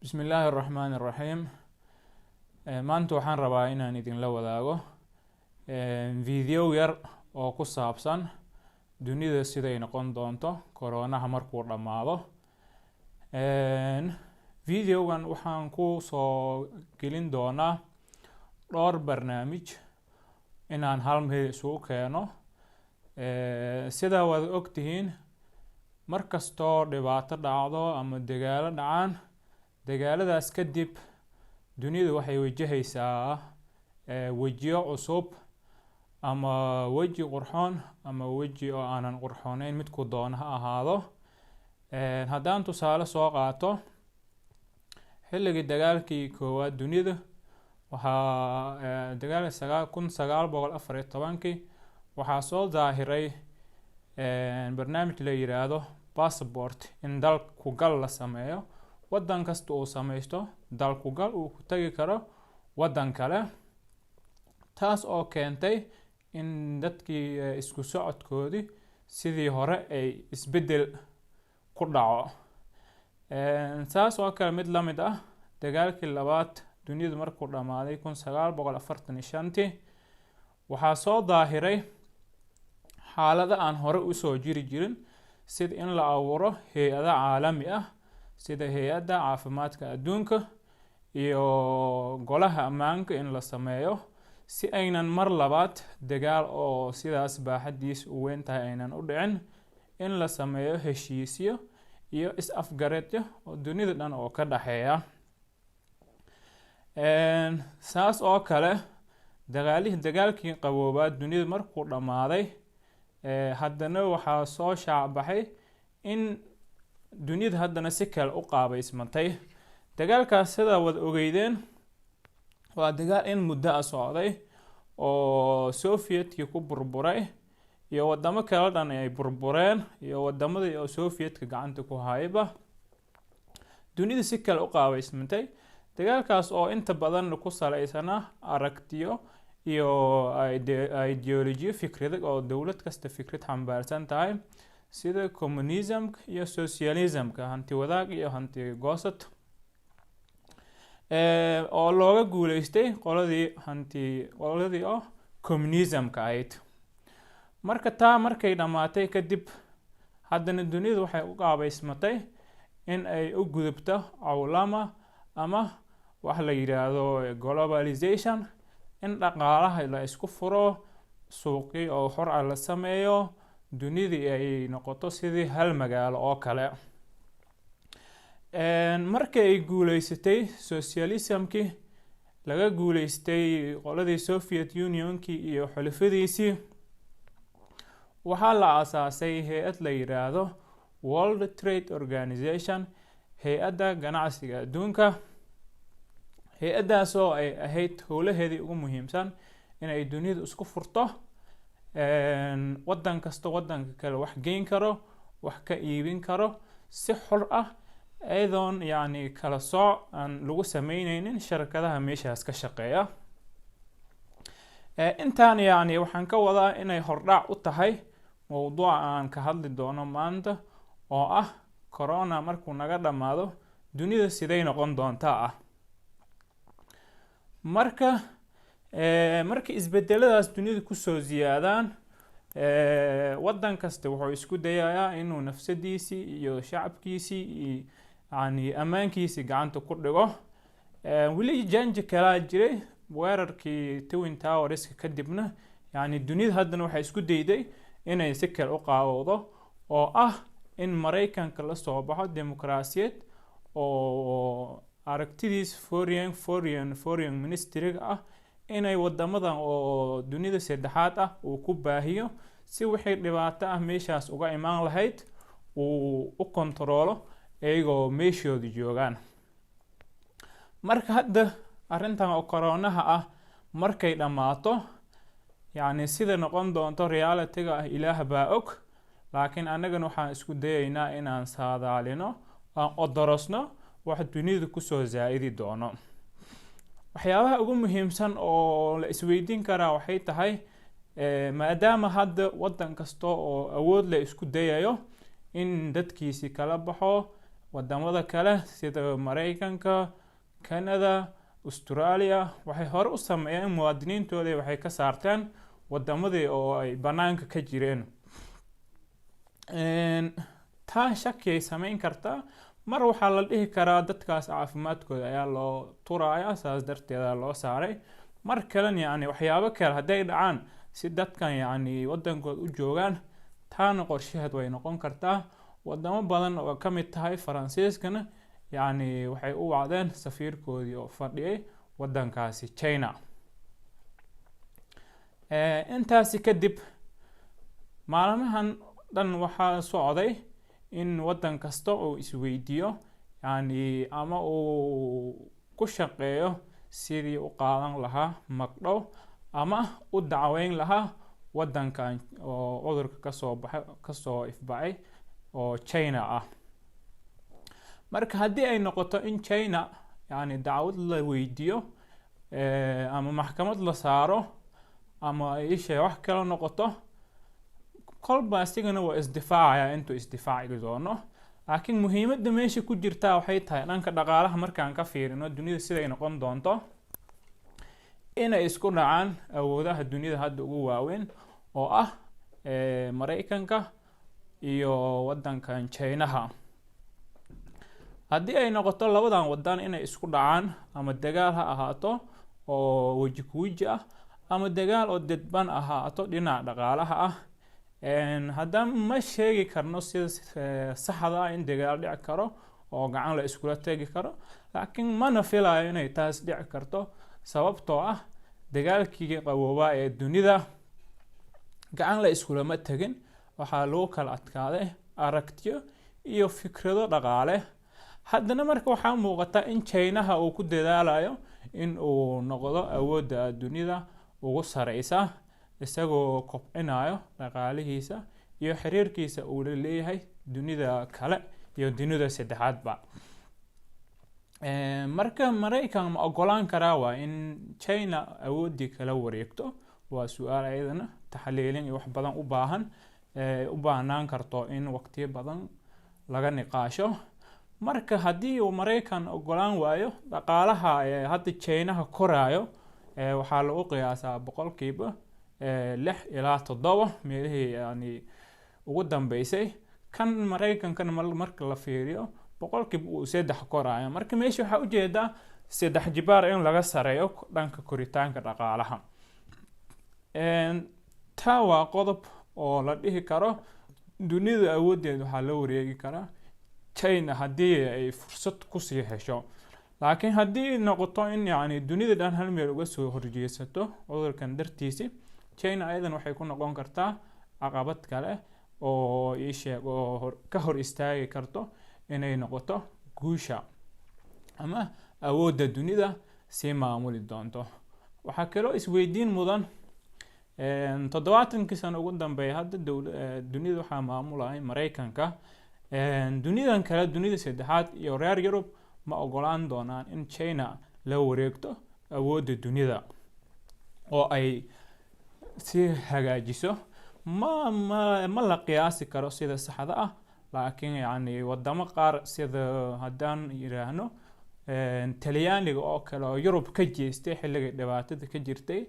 Bismi illaahi araxmaani iraxiim. Maanta waxaan rabaa inaan idinla wadaago video yar oo ku saabsan dunida siday noqon doonto koroonaha markuu dhammaado. Videogan waxaan ku soo gelin doonaa dhowr barnaamij inaan hal meel isugu keeno. Sidaa waad ogtihiin, mar kastoo dhibaato dhacdo ama dagaalo dhacaan, dagaaladaas kadib dunidu waxay wajahaysaa wejiyo cusub, ama weji qurxoon ama weji oo aanan qurxooneyn, midku doono ha ahaado. Haddaan tusaale soo qaato, xilligii dagaalkii koowaad dunida, waxaa dagaalkii 1914-kii, waxaa soo daahiray barnaamij la yiraahdo passport, in dal ku gal la sameeyo, waddan kasta uu sameysto dal ku gal uu ku tagi karo waddan kale, taas oo keentay in dadkii isku socodkoodii sidii hore ay isbeddel ku dhaco. Saas oo kale mid la mid ah, dagaalkii labaad dunidu markuu dhammaaday 1945-tii, waxaa soo daahiray xaalado aan hore usoo jiri jirin, sida in la abuuro hay-ado caalami ah, sida Hay-adda Caafimaadka Adduunka iyo Golaha Ammaanka in la sameeyo, si aynan mar labaad dagaal oo sidaas baaxadiis u weyn tahay aynan u dhicin, in la sameeyo heshiisyo iyo is-afgaradyo oo dunida dhan oo ka dhexeeya. Saas oo kale, dagaalkii qaboobaad dunida markuu dhammaaday, haddana waxaa soo shaacbaxay in dunida haddana si kale u qaabaysmantay. Dagaalkaas, sidaa wada ogeydeen, waa dagaal in muddo a socday oo Sovietkii ku burburay iyo wadamo kale dhan ay burbureen, iyo wadamadii oo Sovietka gacanta ku hayba dunida si kale u qaabaysmantay. Dagaalkaas oo inta badan ku salaysana aragtiyo iyo ideolojiyo, fikrado oo dowlad kasta fikrad xambaarsan tahay, sida communismka iyo socialismka, hanti wadaag iyo hanti goosad, oo looga guuleystay qoladii hanti qoladii oo communismka ahayd. Marka taa markay dhammaatay kadib, haddana dunidu waxay u qaabaysmatay in ay u gudubto cawlama ama wax la yidhaahdo globalization, in dhaqaalaha la isku furo, suuqii oo xor ah la sameeyo, dunidii ay noqoto sidii hal magaalo oo kale. Markii ay guuleysatay socialismkii, laga guuleystay qoladii Soviet Unionkii iyo xulafadiisii, waxaa la aasaasay hay-ad la yidhaahdo World Trade Organization, Hay-adda Ganacsiga Adduunka. Hay-addaas oo ay ahayd howlaheedii ugu muhiimsan inay dunida isku furto, waddan kasta waddanka kale wax geyn karo, wax ka iibin karo si xor ah, iyadoon yacni kala sooc aan lagu sameyneynin sharkadaha meeshaas ka shaqeeya. Intaan yacni waxaan ka wadaa inay hordhac u tahay mowduuca aan ka hadli doono maanta, oo ah corona markuu naga dhammaado dunida siday noqon doontaa ah. Marka markii isbedeladaas dunida kusoo ziyaadaan, waddan kasta wuxuu isku dayayaa inuu nafsadiisii iyo shacabkiisii iyo yani ammaankiisii gacanta ku dhigo. Weli janji kalaa jiray, weerarkii Twin Towerska kadibna, yani dunida haddana waxay isku dayday inay si kale u qaawowdo, oo ah in Maraykanka la soo baxo dimuqraasiyad oo aragtidiis foreign ministryga ah inay wadamadan oo dunida saddexaad ah uu ku baahiyo, si wixii dhibaato ah meeshaas uga imaan lahayd uu u kontaroolo iyagoo meeshooda joogaan. Marka hadda arrintan oo koroonaha ah markay dhammaato, yacni sida noqon doonto realityga ah Ilaah baa og, laakiin annagana waxaan isku dayaynaa inaan saadaalino, aan odorosno wax dunida kusoo zaa'idi doono. Waxyaabaha ugu muhiimsan oo la isweydiin karaa waxay tahay, maadaama hadda waddan kasta oo awood la isku dayayo in dadkiisi kala baxo. Wadamada kale sida Mareykanka, Canada, Australia waxay hore u sameeyeen muwaadiniintooda waxay ka saarteen wadamadii oo ay banaanka ka jireen. Taa shaki ay sameyn kartaa. Mar waxaa la dhihi karaa dadkaas caafimaadkooda ayaa loo turaaya, saas darteeda loo saaray. Mar kalena yacni waxyaabo kale hadday dhacaan, si dadkan yacni wadankooda u joogaan, taana qorshaheed way noqon kartaa. Wadamo badan oo ka mid tahay Faransiiskana yacni waxay u wacdeen safiirkoodii oo fadhiyay wadankaasi China. Intaasi kadib, maalmahan dhan waxaa socday in wadan kasta uu isweydiiyo yani ama uu ku shaqeeyo sidii u qaadan lahaa magdhow ama u dacweyn lahaa wadankan oo cudurka kasoo baxay, kasoo ifbacay oo China ah. Marka haddii ay noqoto in China yani dacwad la weydiiyo ama maxkamad la saaro ama isha wax kala noqoto, kolba isigana waa isdifaacaya intuu isdifaaci doono. Laakiin muhiimadda meesha ku jirtaa waxay tahay, dhanka dhaqaalaha markaan ka fiirino, dunida siday noqon doonto inay isku dhacaan awoodaha dunida hadda ugu waaweyn oo ah Mareykanka iyo wadankan Chinaha. Haddii ay noqoto labadan wadan inay isku dhacaan, ama dagaal ha ahaato oo weji ku weji ah ama dagaal oo dadban ahaato dhinaca dhaqaalaha ah, haddana ma sheegi karno sida saxda ah in dagaal dhici karo oo gacan la iskula tegi karo, laakiin mana filayo inay taas dhici karto, sababtoo ah dagaalkii qaboobaa ee dunida gacan la iskulama tegin. Waxaa lagu kala adkaaday aragtiyo iyo fikrado dhaqaale. Haddana marka waxaa muuqata in Chinaha uu ku dadaalayo in uu noqdo awoodda dunida ugu sareysa, isagoo kobcinayo dhaqaalihiisa iyo xiriirkiisa uu la leeyahay dunida kale iyo dunida saddexaadba. Marka Maraykan ma ogolaan karaa waa in China awooddii kala wareegto? Waa su-aal ayadana taxliilin iyo wax badan u baahan, u baahnaan karto in waqtiyo badan laga niqaasho. Marka haddii uu Maraykan ogolaan waayo, dhaqaalaha hadda Chinaha koraayo waxaa lagu qiyaasaa 6% ilaa 7% meelihii yani ugu dambeysay. Kan Maraykankana marka la fiiriyo 3% koraayo. Marka meesha waxaa ujeedaa saddex jibaar in laga sareeyo dhanka koritaanka dhaqaalaha. Taa waa qodob oo la dhihi karo dunida awooddeed waxaa la wareegi karaa China haddii ay fursad kusii hesho. Laakiin haddii noqoto in yacni dunida dhan hal meel uga soo horjeesato cudurkan dartiisi, China ayadan waxay ku noqon kartaa caqabad kale oo ii sheeg oo ka hor istaagi karto inay noqoto guusha ama awoodda dunida sii maamuli doonto. Waxaa kaloo isweydiin mudan, 70kii sano ugu dambeeya hadda dunida waxaa maamulaya Maraykanka. Dunidan kale, dunida saddexaad iyo reer Yurub, ma ogolaan doonaan in China la wareegto awoodda dunida oo ay si hagaajiso? Ma la qiyaasi karo sida saxda ah, laakiin yacni wadamo qaar, sida haddaan yiraahno Talyaaniga oo kale oo Yurub ka jeestay xilligii dhibaatada ka jirtay,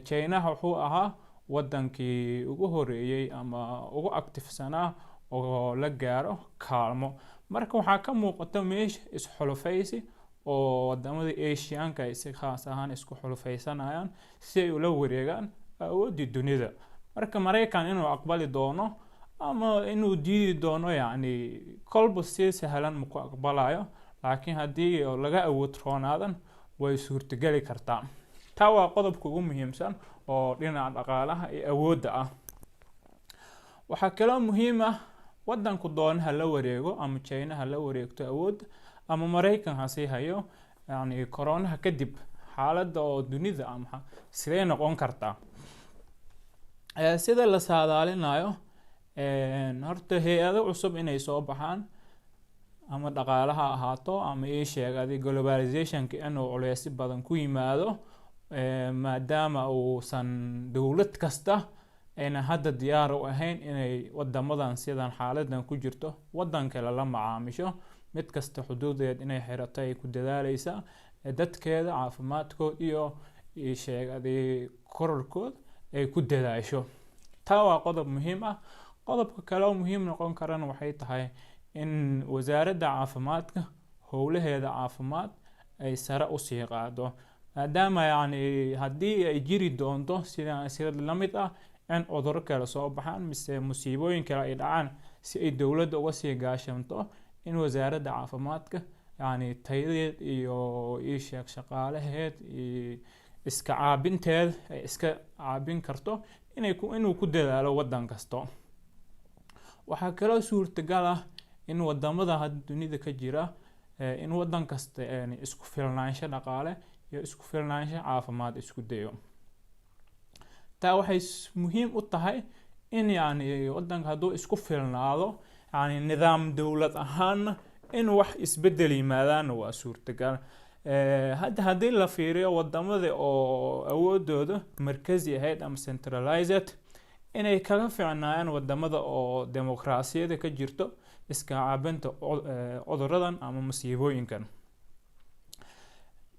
Chinaha wuxuu ahaa wadankii ugu horeeyey ama ugu active-sanaa oo la gaaro kaalmo. Marka waxaa ka muuqata meesha isxulufaysi oo wadamada Asianka ay si khaas ahaan isku xulufaysanayaan si ay ula wareegaan awooddii dunida. Marka Maraykan inuu aqbali doono ama inuu diidi doono, yacni kolba si sahlan maku aqbalayo, laakiin haddii laga awood roonaadan way suurtageli kartaa. Taa waa qodobka ugu muhiimsan oo dhinaca dhaqaalaha iyo awoodda ah. Waxaa kaloo muhiim ah, wadanku doona ha la wareego, ama China ha la wareegto awoodda ama Maraykan ha sii hayo, yani koronaha kadib xaaladda oo dunida ama sidee noqon kartaa? Sida la saadaalinayo, horta hay-ado cusub inay soo baxaan, ama dhaqaalaha ahaato ama ii sheeg adi globalizationka inuu culeysyo badan ku yimaado, maadaama uusan dowlad kasta ayna hadda diyaar u ahayn inay wadamadan sidan xaaladan ku jirto wadan kale la macaamisho. Mid kasta xuduudeed inay xirato ay ku dadaaleysaa, dadkeeda caafimaadkood iyo sheegadi kororkood ay ku dadaasho. Taa waa qodob muhiim ah. Qodobka kale oo muhiim noqon karana waxay tahay in Wasaaradda Caafimaadka howlaheeda caafimaad ay sare usii qaado, maadaama yacni haddii ay jiri doonto sida la mid ah in cudurro kale soo baxaan mise musiibooyin kale ay dhacaan, si ay dowladda uga sii gaashanto, in Wasaaradda Caafimaadka yacni tayadeed iyo isheeg shaqaalaheed iyo iska caabinteed ay iska caabin karto inay ku inuu ku dadaalo waddan kasto. Waxaa kaloo suurtagal ah in wadamada hadda dunida ka jira, in waddan kasta isku filnaansho dhaqaale iyo isku filnaansho caafimaad isku dayo. Taa waxay muhiim u tahay in yacni waddanka hadduu isku filnaado, yacni nidaam dowlad ahaanna in wax isbedel yimaadaanna waa suurtagal. Hadda haddii la fiiriyo wadamada oo awoodooda markazi ahayd ama centralized, inay kaga fiicnaayaan wadamada oo dimuqraasiyada ka jirto iska caabinta cuduradan ama masiibooyinkan.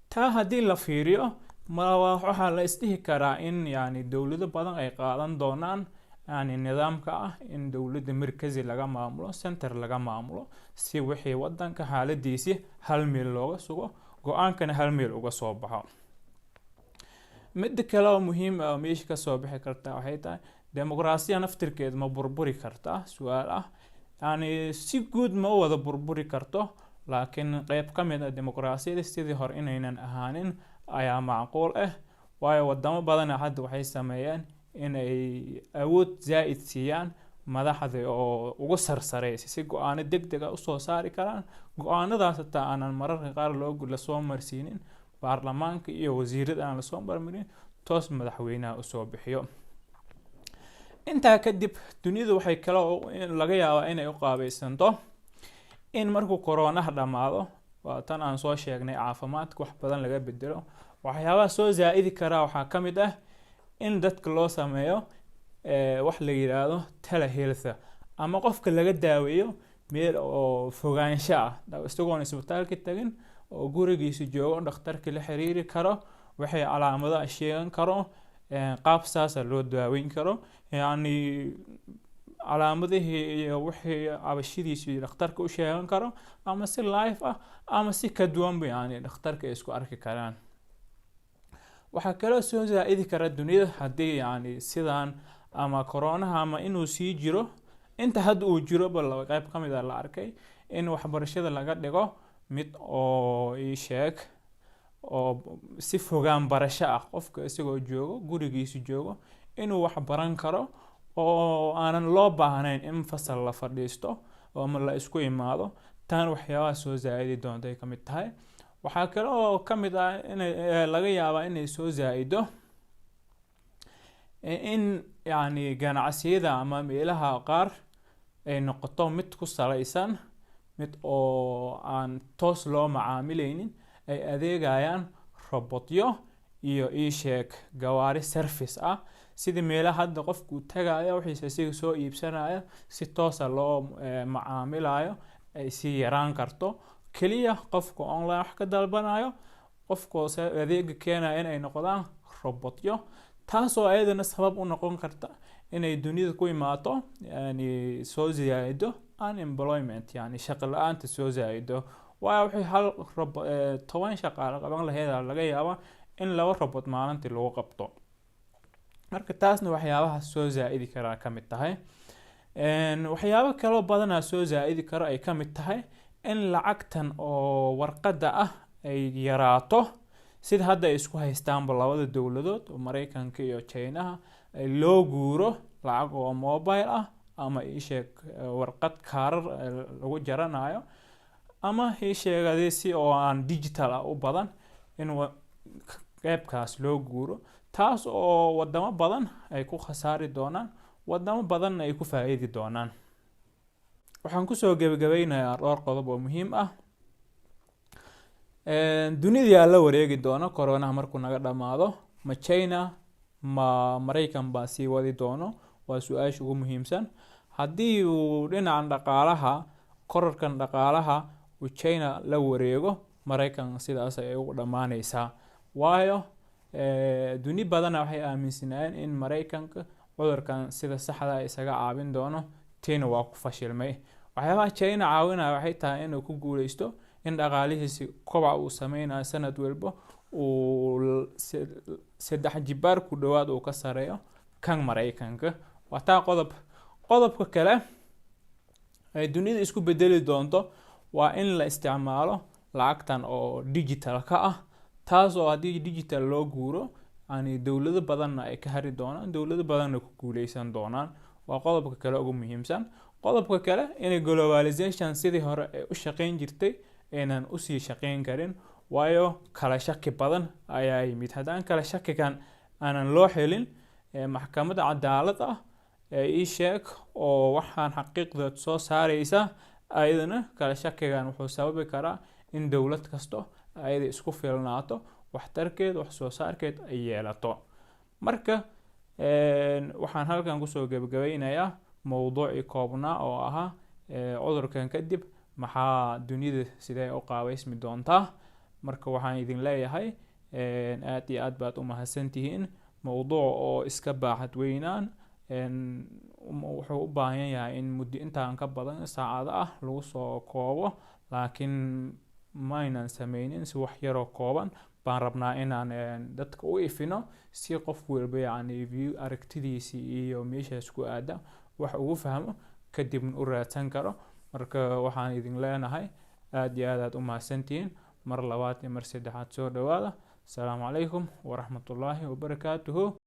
Taa haddii la fiiriyo, ma waxaa la isdhihi karaa in yani dowlado badan ay qaadan doonaan yani nidaamka ah in dowladda markazi laga maamulo, center laga maamulo, si wixii wadanka xaaladiisi hal meel looga sugo, go-aankana hal meel uga soo baxo. Midda kale oo muhiim ah oo meesha kasoo bixi karta waxay tahay: dimuqraasiya naftirkeed ma burburi kartaa? Su-aal ah. Yani si guud ma u wada burburi karto, laakiin qeyb ka mid ah dimuqraasiyada sidii hore inaynan ahaanin ayaa macquul ah, waayo wadamo badana hadda waxay sameeyeen inay awood zaa'id siiyaan madaxda oo ugu sarsareysa, si go-aano deg deg ah usoo saari karaan. Go-aanadaas hataa aanan mararka qaar loo lasoo marsiinin baarlamaanka iyo wasiirada, aan lasoo marmarin, toos madaxweynaha usoo bixiyo. Intaa kadib dunidu waxay kale laga yaabaa inay u qaabaysanto in markuu koroonaha dhammaado, waa tan aan soo sheegnay, caafimaadka wax badan laga bedelo. Waxyaabaha soo zaa'idi karaa waxaa ka mid ah in dadka loo sameeyo wax la yiraahdo telehealth, ama qofka laga daaweeyo meel oo fogaansho ah, isagoon isbitaalka tagin oo gurigiisa joogo, dhakhtarka la xiriiri karo, waxay calaamadaha sheegan karo, qaab saasa loo daaweyn karo, yacni calaamadihii iyo wixii cabashidiisii dhakhtarka u sheegan karo, ama si live ah ama si ka duwanba, yacni dhakhtarka ay isku arki karaan. Waxaa kaloo soo zaa'idi kara dunida haddii yacni sidaan ama koroonaha ama inuu sii jiro inta hadda uu jiroba laba qayb ka mid a la arkay in waxbarashada laga dhigo mid oo ii sheeg oo si fogaan barasho ah, qofka isagoo joogo gurigiisa joogo inuu wax baran karo, oo aanan loo baahnayn in fasal la fadhiisto ama la isku imaado. Tan waxyaabaha soo zaa'idi doonta ay ka mid tahay. Waxaa kale oo ka mid ah inay laga yaabaa inay soo zaa'ido in yacni ganacsiyada ama meelaha qaar ay noqoto mid ku salaysan mid oo aan toos loo macaamileynin, ay adeegayaan robotyo iyo iisheeg gawaari service ah, sidii meelaha hadda qofku uu tagayo, wixiisa isaga soo iibsanayo, si toosa loo macaamilayo ay sii yaraan karto. Keliya qofka online wax ka dalbanayo, qofka adeega keenaya inay noqdaan robotyo, taasoo ayadana sabab u noqon karta inay dunida ku imaato, yani soo ziyaa'ido unemployment, yani shaqo la-aanta soo zaa'ido, waayo wixii hal 10 shaqaale qaban lahayd laga yaabaa in laba robot maalintii lagu qabto. Marka taasna waxyaabaha soo zaa'idi karaa ka mid tahay. Waxyaabo kaloo badanaa soo zaa'idi karo ay ka mid tahay in lacagtan oo warqadda ah ay yaraato, sida hadda ay isku haystaanba labada dowladood oo Mareykanka iyo Chinaha, loo guuro lacag oo mobile ah ama iisheeg warqad kaarar lagu jaranayo ama iisheeg si oo aan digital ah u badan, in qeybkaas loo guuro, taas oo wadamo badan ay ku khasaari doonaan, wadamo badanna ay ku faa'iidi doonaan. Waxaan kusoo gebagabeynayaa dhowr qodob oo muhiim ah. Dunida yaa la wareegi doono coronaha markuu naga dhammaado? Ma China ma Maraykan baa sii wadi doono? Waa su-aasha ugu muhiimsan. Haddii uu dhinacan dhaqaalaha, kororkan dhaqaalaha Uu China la wareego Maraykan, sidaas ayay ugu dhammaaneysaa, waayo duni badana waxay aaminsanaayeen in Maraykanka cudurkan sida saxda isaga caawin doono. Tiina waa ku fashilmay. Waxyaabaha China caawinaya waxay tahay inuu ku guuleysto in dhaqaalihiisi kobac uu sameynayo sanad walba uu 3 jibaar ku dhowaad uu ka sareeyo kan Maraykanka. Waa taa qodob. Qodobka kale ay dunida isku bedeli doonto waa in la isticmaalo lacagtan oo digital-ka ah, taas oo haddii digital loo guuro yani dowlado badanna ay ka hari doonaan, dowlado badanna ku guuleysan doonaan. Waa qodobka kale ugu muhiimsan. Qodobka kale, inay globalization sidii hore ay u shaqeyn jirtay aynan usii shaqeyn karin, waayo kala shaki badan ayaa yimid. Haddaan kala shakigan aanan loo helin maxkamad cadaalad ah ii sheeg oo waxaan xaqiiqda soo saareysa, ayadana kala shakigan wuxuu sababi karaa in dowlad kasto ayada isku filnaato, waxtarkeed, wax soo saarkeed ay yeelato. Marka waxaan halkan kusoo gebagabaynayaa mowduucii koobnaa oo ahaa cudurkan kadib maxaa dunida sidee u qaabeysmi doontaa. Marka waxaan idin leeyahay aad iyo aad baad u mahadsantihiin. Mowduuc oo iska baaxad weynaan wuxuu u baahan yahay in muddo intaan ka badan saacado ah lagu soo koobo, laakiin maynan sameynin. Si wax yaroo kooban baan rabnaa inaan dadka u ifino, si qof walba yacni view aragtidiisii iyo meeshaas ku aada wax ugu fahmo, kadibna u raadsan karo. Marka waxaan idin leenahay aad iyo aad aad u mahadsantihiin. Mar labaad iyo mar saddexaad soo dhawaada. Asalaamu calaykum waraxmatullaahi wabarakaatuhu.